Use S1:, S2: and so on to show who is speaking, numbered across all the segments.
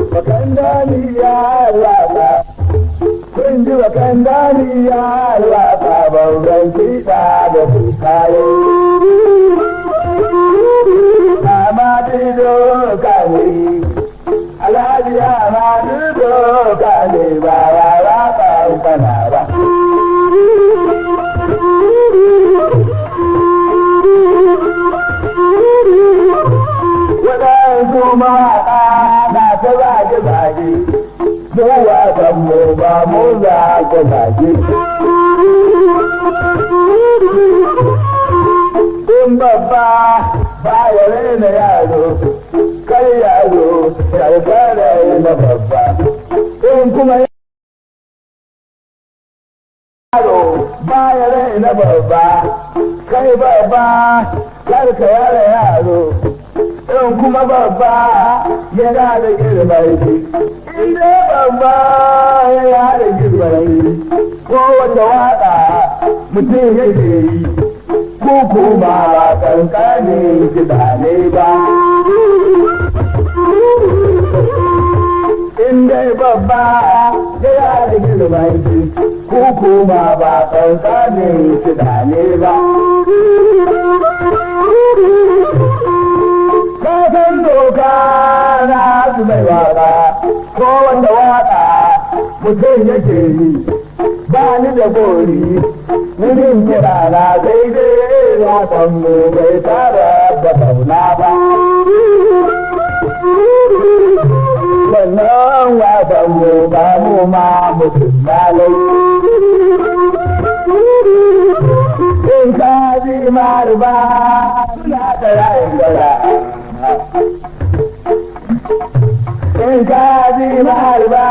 S1: Bakan dani ya waka, kun ji bakan dani ya waka babban kiɗa da tukaye. Amadu doka ne, Alhaji Amadu doka ne ba wa kankana ba. Waɗansu mawaƙa na ta zage-zage, mu waƙanmu ba mu zage-zage. In babba ba ya raina yaro, kar yaro ya raina babba. In kuma yaro ba ya raina babba, kai babba kar ka yara yaro. In kuma babba yana da girman shi, in dai babba yana da girman shi, ko wata waƙa mutum yake yi, ko kuma ba kankanin kiɗa ne ba. In dai babba yana da girman shi, ko kuma ba kankanin kiɗa ne ba. Kasan doka na su mai waka, ko wanda waka mutum yake yi, ba ni da gori, wurin kira na daidai wasan mu bai tara da kauna ba. Wannan wasan mu ba mu ma mutum malai. In ka ji maruba suna da rayin gara. In ka ji maruba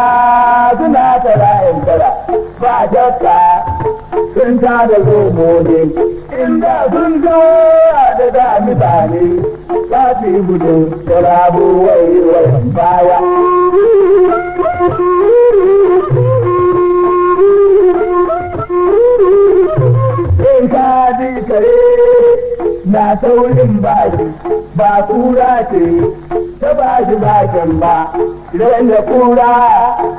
S1: suna ta rayin gara, ba shakka sun ta da zomo ne, inda sun zo da da mutane, ba su yi gudun rabu wai wayan baya. In ka ji kare na saurin bashi, ba kura ce ta bashi bashin ba, idan da kura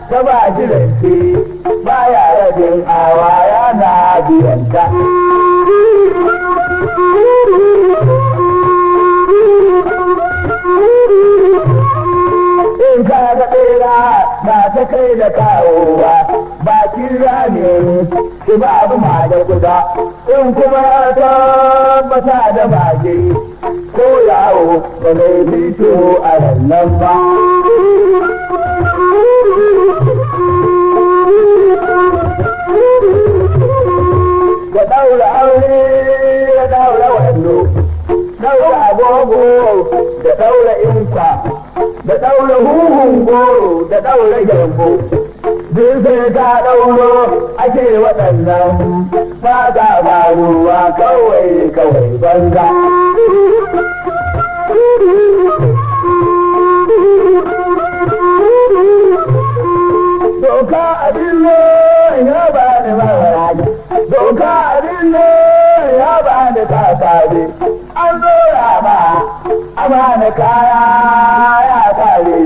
S1: ta bashi rance, ba ya rabin awa yana biyanta. In ka ga ɓera na ta kai da kawowa, bakin rami ki babu ma da kuda, in kuma ya tabbata da mage, ko yawo ba zai fito a rannan ba. Ka ɗaura aure, ka ɗaura wando, ɗaura agogo, da ɗaura inkwa, da ɗaura huhun goro, da ɗaura gyambo. Duk sai ka ɗauro ake waɗannan ba ga faruwa kawai kawai banza. Doka abin ya ba ni mawaraji, doka abin ya ba ni kakare, an zora ma amana kaya ya kare,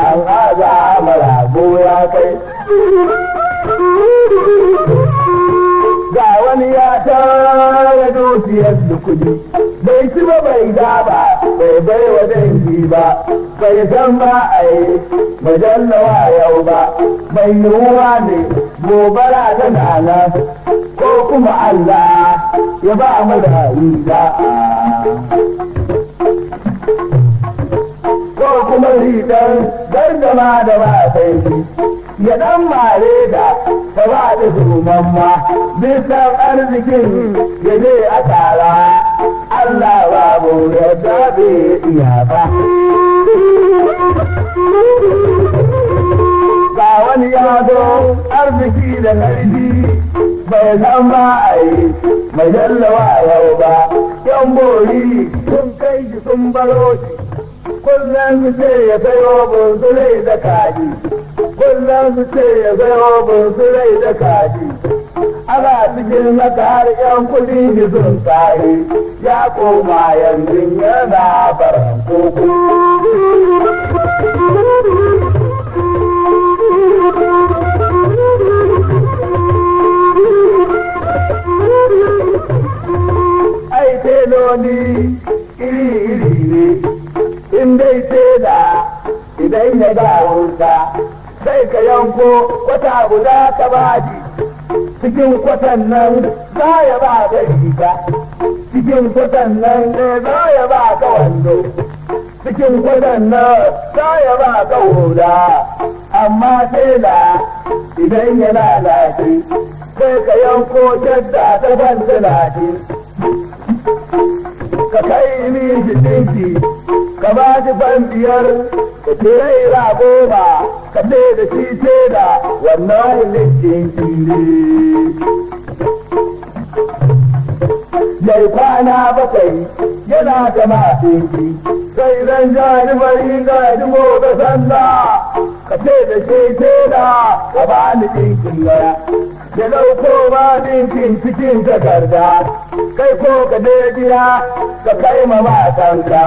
S1: an aza marago ya kai. Ga wani ya tara dukiyar da kuɗi, bai ci ba bai ba, bai bai wa dangi ba, bai san ba a yi majallawa yau ba, bai yiwuwa ne gobara tana nan, ko kuma Allah ya ba mu da riga. Ko kuma rigar gardama da ba sai ya dan mare da ta ba da zumamma bisan arzikin ya je a tara Allah babu ya tabe iya ba. Ga wani ya zo arziki da ƙarfi bai san ba a yi mai jallawa yau ba, yan bori sun kai shi sun baro shi, kullum sai ya sayo bunsulai da kaji. Ko Kullum su ce ya sayo bunsurai da kaji. Ana cikin haka har yan kuɗi shi sun tsari, ya koma yanzu yana baran koko. Ai teloli iri-iri ne, in dai tela idan ya ga wuta, sai ka yanko kwata guda ka baji, cikin kwatan nan za ya ba ka riga, cikin kwatan nan ne za ya ba ka wando, cikin kwatan nan za ya ba ka hula, amma tela idan ya lalace, sai ka yanko shadda ta ban 30. Ka kai mishi dinki, ka ba shi fan 5, ka ce naira 10, ka ce da shi tela wannan dinki ne. Yai kwana 7 yana da matinki, sai ran jani ga dubo ga sallah, ka ce da shi tela ka ba ni dinkin gara. Ya ɗauko ma dinkin cikin takarda, kai ko ka je gida ka kai ma matanka.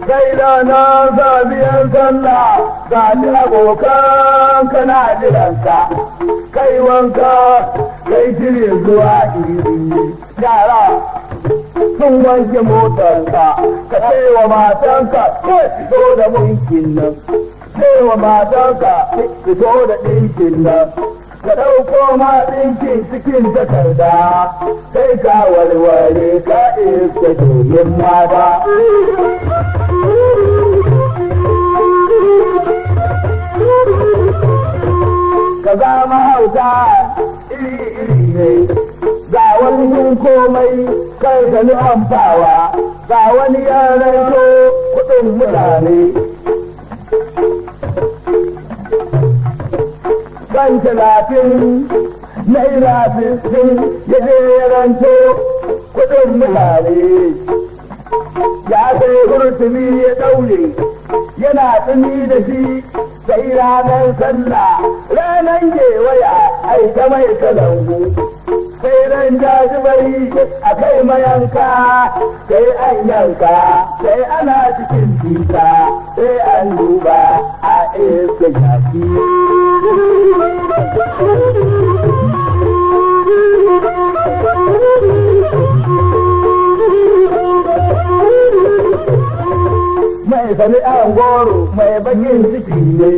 S1: Kai ranar sabiyan sallah ga ni abokan kana jiranka, kai wanka kai shirin zuwa iri. Yara sun wanke motarka, ka ce wa matanka ko fito da mulkin nan, ce wa matanka fito da ɗinkin nan. Ka ɗauko ma ɗinkin cikin takarda, sai ka warware ka iska domin mata. Ka zama hauta iri-iri ne, ga wani yin komai kai ka ni amfawa, ga wani ya ranto kuɗin mutane. Kan 30 naira 60 ya je ya ranto kuɗin mutane. Ya sai hurtumi ya ɗaure, yana tsumi da shi sai ranar sallah, ranar gewaya ai ta mai kalangu. Sai ran jajibari a kai mayanka, sai an yanka, sai ana cikin tita, sai an duba a iska jaki. Mai sani'an goro mai bakin ciki ne,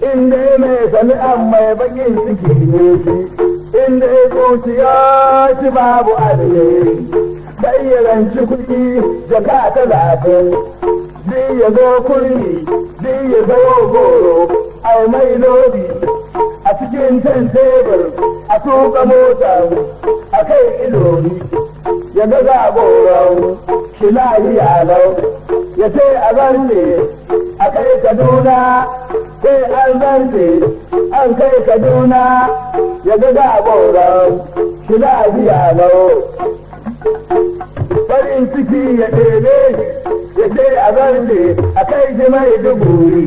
S1: in dai mai sani'an mai bakin ciki ne shi, in dai zuciya ci babu alheri, sai ya ranci kuɗi jaka 30, duk ya zo kurmi, duk ya zo goro, ai mai lodi a cikin can tebur, a tuka mota, a kai ilori, ya ga zagoron shi lahiya lau, ya ce a zarce a kai Kaduna, sai an zarce an kai Kaduna, ya ga zagoron shi lahiya lau. Farin ciki ya ɗebe shi, ya ce a zarce a kai shi Maiduguri,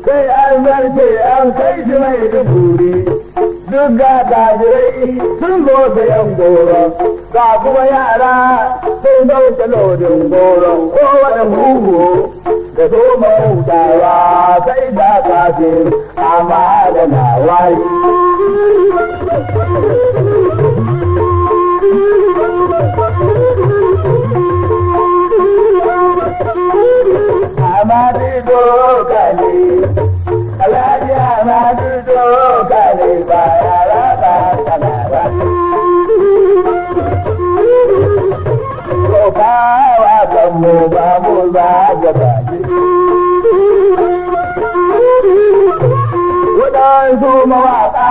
S1: sai an zarce an kai shi Maiduguri. Duk ga tajirai sun zo sayan goro, ga kuma yara sun dauke lodin goro, kowane mugu da zo mahutawa sai da kafin amma da nawayi. Amadu Dokale, Alhaji Amadu Dokale ba yara ba kana ba. Kokawa kanmu ba mu ba gaba. Waɗansu mawaƙa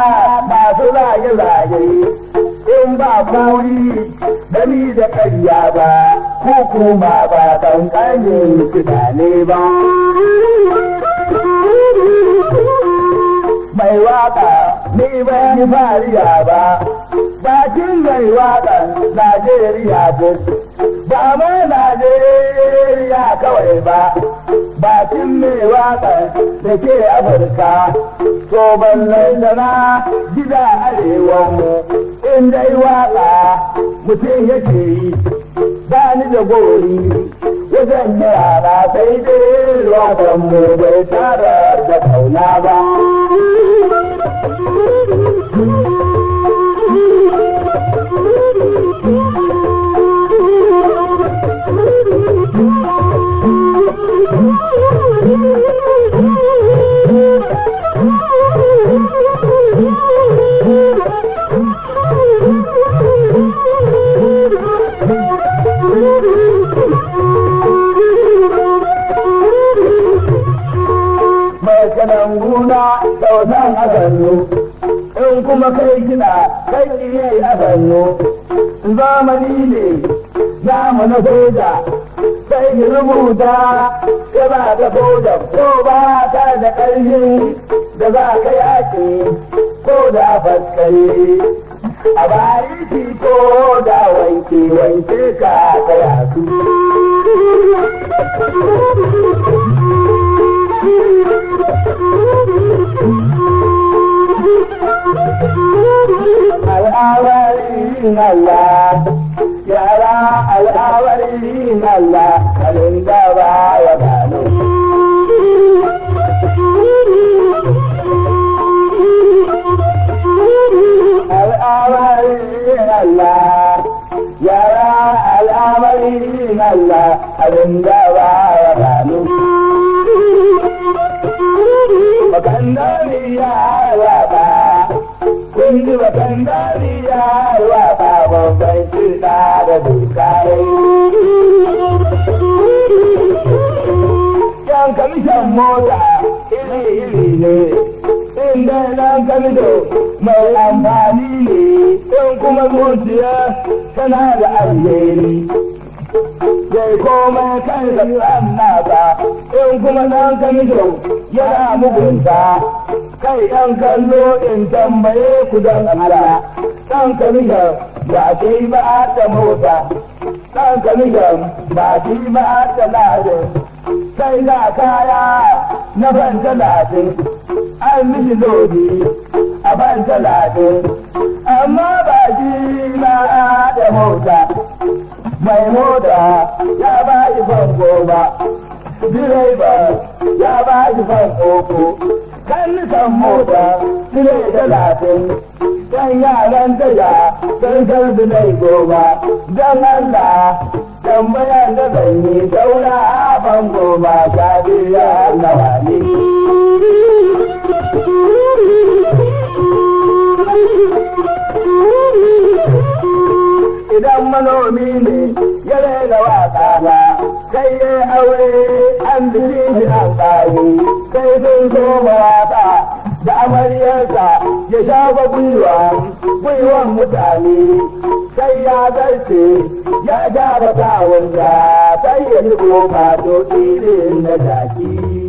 S1: masu zage-zage, in ba kuri da ni da ƙarya ba, ko kuma ba ƙanƙanin tunani ba. Mai waƙa ni ban yi fariya ba, bakin mai waƙa Najeriya duk, ba ma Najeriya kawai ba, Bakin mai waƙa da ke Afirka, to ballantana gida arewanmu, in dai waƙa mutum yake yi, ba ni da gori wajen yara, sai dai waƙanmu bai tara da kauna ba. Mai kananguna sautan a sannu, in kuma kai kiɗa kai iya a sannu. Zamani ne namu na soja, sai ki rubuta ka ba ka soja, ko ba ka da ƙarfin da za ka yaƙi, ko da faskare a bariki, ko da wanke wanke ka kaya su. Al'awarin Allah, yara, al'awarin Allah, halin gaba ya gano. Al'awarin Allah, yara, al'awarin Allah, halin gaba ya gano. Bakan dariya ba, kun ji bakan dariya ba, babban kiɗa da dukarai. Yan kamishan mota iri-iri ne, inda ɗan kamisho mai amfani ne, in kuma zuciya tana da alheri. Zai komai kai da nasa, in kuma ɗan kamisho yana mugunta. Kai ɗan kallo, in tambaye ku don Allah, ɗan kamisho ba shi ba da mota, ɗan kamisho ba shi ba da ladin, sai ga kaya na ban 30, an mishi lodi a ban 30, amma ba shi ba da mota. Mai mota ya ba shi fan 10, direba ya ba shi fan 3, kan nisan mota silai 30, dan yaran tasha sun san silai 10. Don Allah, tambayan da zan yi, saura fan 12 nawa ne? Idan manomi ne ya rera waka ba, kai ya aure an biri shi an ƙari, kai sun zo waka da amaryarsa, ya shafa gwiwa gwiwan mutane, sai ya zarce ya shafa kawunsa, sai ya ji koma to irin na jaki.